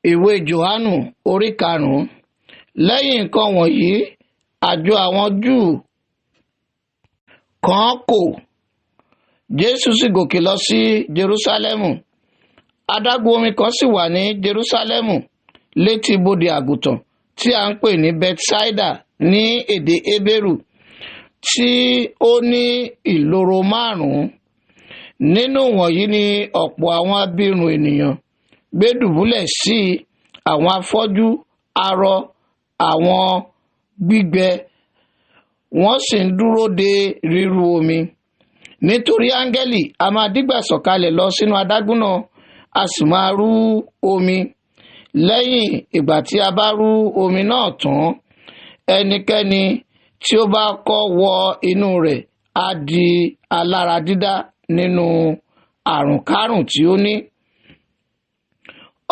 Ìwé Jòhánù orí karùn-ún. Lẹ́yìn nǹkan wọ̀nyí, àjọ àwọn Júù kan kò. Jésù sì gòkè lọ sí Jerúsálẹ́mù. Adágún omi kan sì wà ní Jerúsálẹ́mù létí ibodè àgùntàn tí à ń pè ní Bethsaida ní èdè Hébérù, tí ó ní ìloro márùn-ún. Nínú wọ̀nyí ni ọ̀pọ̀ àwọn abirùn ènìyàn gbé dùbúlẹ̀ sí, àwọn afọ́jú, arọ, àwọn gbígbẹ, wọ́n sì ń dúró de rírú omi. Nítorí áńgẹ́lì a máa dígbà sọ̀kalẹ̀ lọ sínú adágún náà, a sì máa rú omi. Lẹ́yìn ìgbà tí a bá rú omi náà tán, ẹnikẹ́ni tí ó bá kọ́ wọ inú rẹ̀ á di alára dídá nínú àrùnkárùn tí ó ní.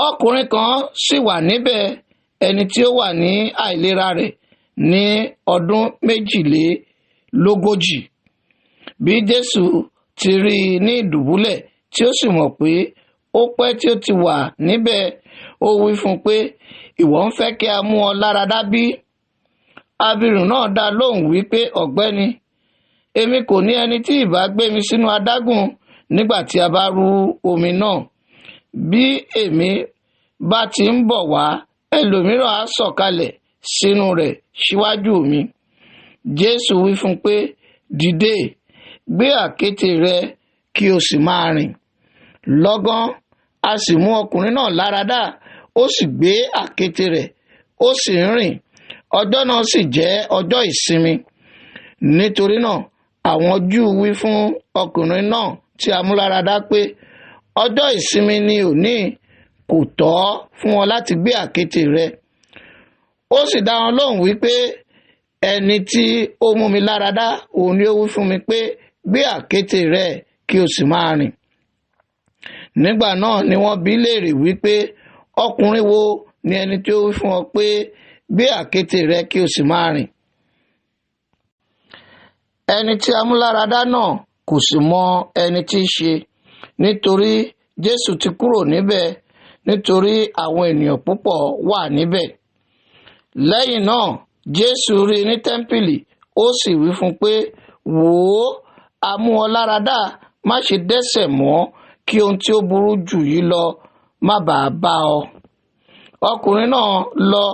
Ọkùnrin kan sì wà níbẹ̀, ẹni tí ó wà ní àìlera rẹ̀ ní ọdún 42. Bí Jésù ti rí i ní ìdùbúlẹ̀ tí ó sì mọ̀ pé ó pẹ́ tí ó ti wà níbẹ̀, ó wí fún un pé, ìwọ ń fẹ́ kí a mú ọ lára dá bí? Abirùn náà dá lóhùn wípé, ọ̀gbẹ́ni, èmi kò ní ẹni tí ìbá gbé mi sínú adágún nígbà tí a bá rú omi náà. Bí èmi bá ti ń bọ̀ wá, ẹlòmíràn á sọ̀kalẹ̀ sínú rẹ̀ síwájú mi. Jésù wí fún un pé, dìde, gbé àkéte rẹ kí o sì máa rìn. Lọ́gán a sì mú ọkùnrin náà láradá, ó sì gbé àkéte rẹ̀, ó sì ń rìn. Ọjọ́ náà sì jẹ́ ọjọ́ ìsinmi. Nítorí náà àwọn Júù wí fún ọkùnrin náà tí a mú láradá pé, ọjọ́ ìsinmi ni òní, kò tọ́ fún ọ láti gbé àkéte rẹ. Ó sì dá wọn lóhùn wípé, ẹni tí ó mú mi láradá, òun ni ó wí fún mi pé, gbé àkéte rẹ kí o sì máa rìn. Nígbà náà ni wọ́n bi léèrè wípé, ọkùnrin wo ni ẹni tí ó wí fún ọ pé, gbé àkéte rẹ kí o sì máa rìn? Ẹni tí a mú láradá náà kò sì mọ ẹni tí í ṣe, nítorí Jésù ti kúrò níbẹ̀, nítorí àwọn ènìyàn púpọ̀ wà níbẹ̀. Lẹ́yìn náà Jésù rí i ní tẹ́ḿpìlì, ó sì wí fún un pé, wò ó, a mú ọ láradá, má ṣe dẹ́ṣẹ̀ mọ́, kí ohun tí ó burú jù yìí lọ má bàa bá ọ. Ọkùnrin náà lọ,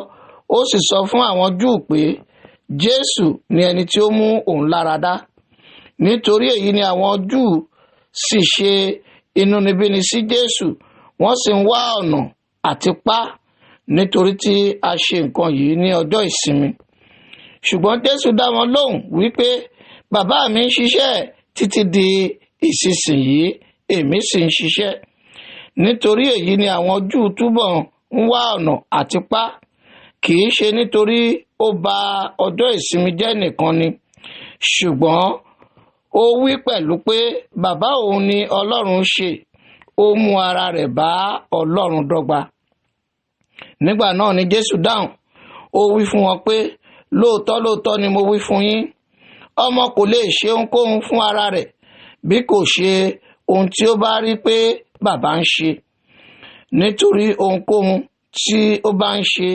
ó sì sọ fún àwọn Júù pé Jésù ni ẹni tí ó mú òun láradá. Nítorí èyí ni àwọn Júù sì ṣe inúnibíni sí Jésù, wọ́n sì ń wá ọ̀nà àti pa, nítorí tí a ṣe nǹkan yìí ní ọjọ́ ìsinmi. Ṣùgbọ́n Jésù dá wọn lóhùn wípé, bàbá mi ń ṣiṣẹ́ títí di ìsinsìnyí, èmi sì ń ṣiṣẹ́. Nítorí èyí ni àwọn Júù túbọ̀ ń wá ọ̀nà àti pa, kì í ṣe nítorí ó bà ọjọ́ ìsinmi jẹ́ nìkan ni, ṣùgbọ́n ó wí pẹ̀lú pé bàbá òun ni Ọlọ́run ṣe, ó mú ara rẹ̀ bá Ọlọ́run dọ́gba. Nígbà náà ni Jésù dáhùn, ó wí fún wọn pé, lóòótọ́ lóòótọ́ ni mo wí fún yín, ọmọ kò lè ṣe ohunkóhun fún ara rẹ̀ bí kò ṣe ohun tí ó bá rí pé bàbá ń ṣe. Nítorí ohunkóhun tí ó bá ń ṣe,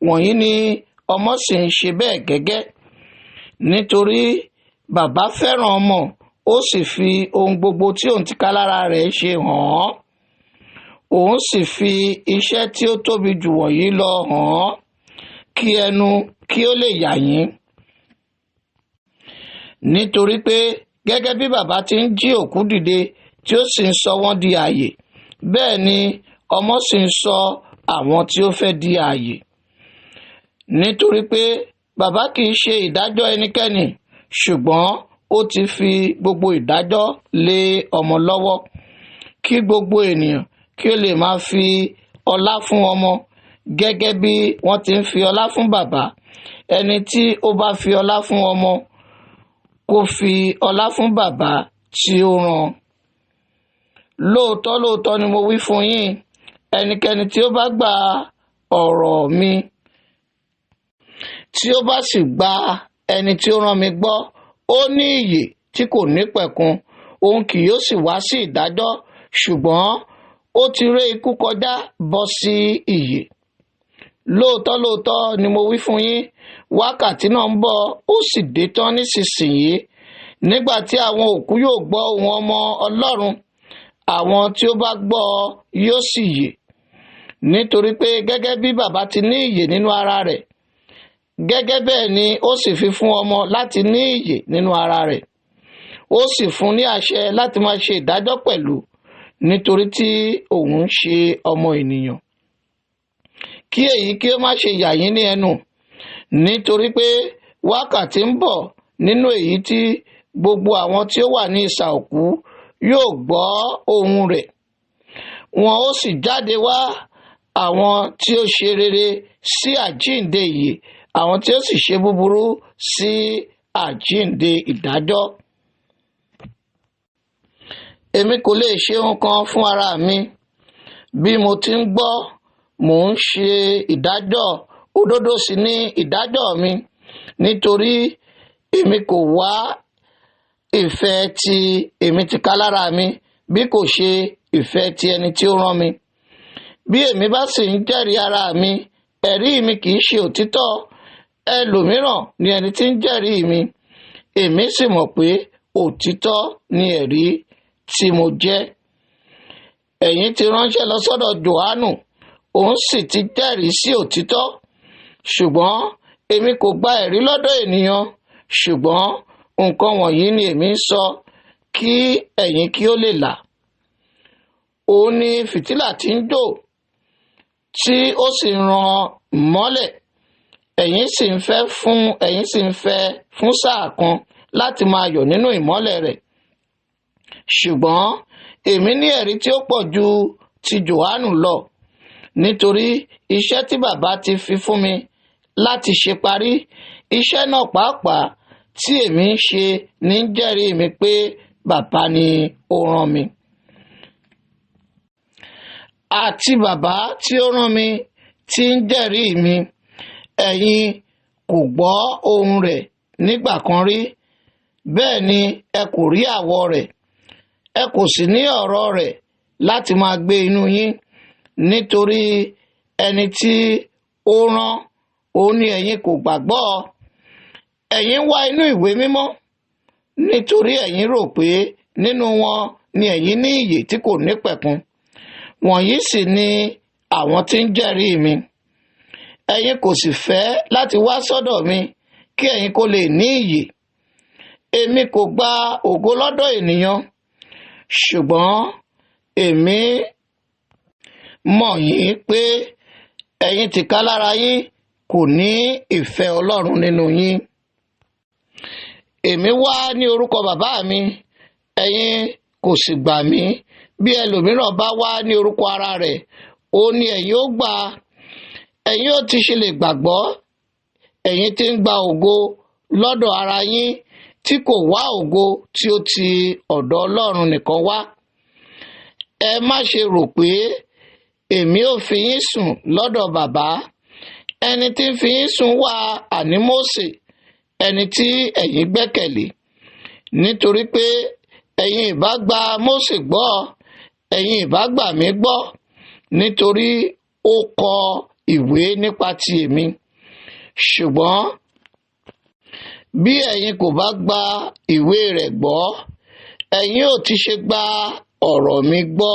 wọ̀nyí ni ọmọ sì ń ṣe bẹ́ẹ̀ gẹ́gẹ́. Nítorí bàbá fẹ́ràn ọmọ, ó sì fi ohun gbogbo tí òun ti ká lára rẹ̀ ṣe hàn án. Òun sì fi iṣẹ́ tí ó tóbi jù wọ̀nyí lọ hàn án, kí ẹnu kí ó lè yà yín. Nítorí pé gẹ́gẹ́ bí bàbá ti ń jí òkú dìde tí ó sì ń sọ wọ́n di ààyè, bẹ́ẹ̀ ni ọmọ sì ń sọ àwọn tí ó fẹ́ di ààyè. Nítorí pé bàbá kì í ṣe ìdájọ́ ẹnikẹ́ni, ṣùgbọ́n ó ti fi gbogbo ìdájọ́ lé ọmọ lọ́wọ́, kí gbogbo ènìyàn kí ó lè máa fi ọlá fún ọmọ gẹ́gẹ́ bí wọ́n ti ń fi ọlá fún bàbá. Ẹni tí ó bá fi ọlá fún ọmọ kó fi ọlá fún bàbá tí ó rán. Lóòótọ́ lóòótọ́ ni mo wí fún yín, ẹnikẹ́ni tí ó bá gba ọ̀rọ̀ mi, tí ó bá sì gba ẹni tí ó rán mi gbọ́, ó ní ìyè tí kò ní pẹ̀kun, òun kì yóò sì wá sí ìdájọ́, ṣùgbọ́n Ó ti ré ikú kọjá bọ́ sí ìyè. Lóòótọ́ lóòótọ́ ni mo wí fún yín, wákàtí náà ń bọ̀, ó sì dé tán nísinsìnyí, nígbà tí àwọn òkú yóò gbọ́ ohùn Ọmọ Ọlọ́run, àwọn tí ó bá gbọ́ yóò sì yè. Nítorí pé gẹ́gẹ́ bí Bàbá ti ní ìyè nínú ara rẹ̀, gẹ́gẹ́ bẹ́ẹ̀ ni ó sì fi fún Ọmọ láti ní ìyè nínú ara rẹ̀. Ó sì fún ní àṣẹ láti máa ṣe ìdájọ́ pẹ̀lú, nítorí tí òun ń ṣe Ọmọ ènìyàn. Kí èyí kí ó má ṣe yà yín ní ẹnu, nítorí pé wákàtí ń bọ̀ nínú èyí tí gbogbo àwọn tí ó wà ní isà òkú yóò gbọ́ ohùn rẹ̀. Wọn ó sì jáde wá, àwọn tí ó ṣe rere sí àjíǹde ìyè, àwọn tí ó sì ṣe búburú sí àjíǹde ìdájọ́. Èmi kò lè ṣe ohun kan fún ara mi. Bí mo ti ń gbọ́, mò ń ṣe ìdájọ́, òdodo sì ni ìdájọ́ mi, nítorí èmi kò wá ìfẹ́ ti èmi tìkálára mi, bí kò ṣe ìfẹ́ ti ẹni tí ó rán mi. Bí èmi bá sì ń jẹ́rìí ara mi, ẹ̀rí mi kì í ṣe òtítọ́. Ẹlòmíràn ni ẹni tí ń jẹ́rìí mi, èmi sì mọ̀ pé òtítọ́ ni ẹ̀rí tí mo jẹ́. Ẹ̀yin ti ránṣẹ́ lọ sọ́dọ̀ Jòhánù, òun sì ti jẹ́rìí sí òtítọ́. Ṣùgbọ́n èmi kò gba ẹ̀rí lọ́dọ̀ ènìyàn, ṣùgbọ́n nǹkan wọ̀nyí ni èmi ń sọ, kí ẹ̀yin kí ó lè là. Òun ni fìtílà tí ń jó, tí ó sì ràn mọ́lẹ̀. Ẹ̀yin sì ń fẹ́ fún sáà kan láti máa yọ̀ nínú ìmọ́lẹ̀ rẹ̀. Ṣùgbọ́n èmi ní ẹ̀rí tí ó pọ̀ ju ti Jòhánù lọ, nítorí iṣẹ́ tí Bàbá ti fi fún mi láti ṣe parí, iṣẹ́ náà pàápàá tí èmi ń ṣe ní jẹ́rìí mi pé Bàbá ni ó rán mi. Àti Bàbá tí ó rán mi tí ń jẹ́rìí mi. Ẹ̀yin kò gbọ́ ohùn rẹ̀ nígbà kan rí, bẹ́ẹ̀ ni ẹ kò rí àwọ̀ rẹ̀, ẹ kò sì ní ọ̀rọ̀ rẹ̀ láti máa gbé inú yín, nítorí ẹni tí ó rán òun ni ẹ̀yin kò gbàgbọ́. Ẹ̀yin ń wá inú ìwé mímọ́, nítorí ẹ̀yin rò pé nínú wọn ni ẹ̀yin ní ìyè tí kò nípẹ̀kun. Wọ̀nyí sì ni àwọn tí ń jẹ́rìí mi. Ẹ̀yin kò sì fẹ́ láti wá sọ́dọ̀ mi kí ẹ̀yin kó lè ní ìyè. Èmi kò gba ògo lọ́dọ̀ ènìyàn, ṣùgbọ́n èmi mọ̀ yín pé ẹ̀yin tìkálára yín kò ní ìfẹ́ Ọlọ́run nínú yín. Èmi wá ní orúkọ Bàbá mi, ẹ̀yin kò sì gbà mí. Bí ẹlòmíràn bá wá ní orúkọ ara rẹ̀, ó ní ẹ̀yin ó gbà. Ẹ̀yin ó ti ṣe lè gbàgbọ́, ẹ̀yin tí ń gba ògo lọ́dọ̀ ara yín, tí kò wá ògo tí ó ti ọ̀dọ̀ Ọlọ́run nìkan wá. Ẹ má ṣe rò pé èmi ò fi yín sùn lọ́dọ̀ Bàbá. Ẹni tí ń fi yín sùn wà, àní Mósè, ẹni tí ẹ̀yin gbẹ́kẹ̀lé. Nítorí pé ẹ̀yin ìbá gba Mósè gbọ́, ẹ̀yin ìbá gbà mí gbọ́, nítorí ó kọ ìwé nípa ti èmi. Ṣùgbọ́n bí ẹ̀yin kò bá gba ìwé rẹ̀ gbọ́, ẹ̀yin ò ti ṣe gba ọ̀rọ̀ mi gbọ́?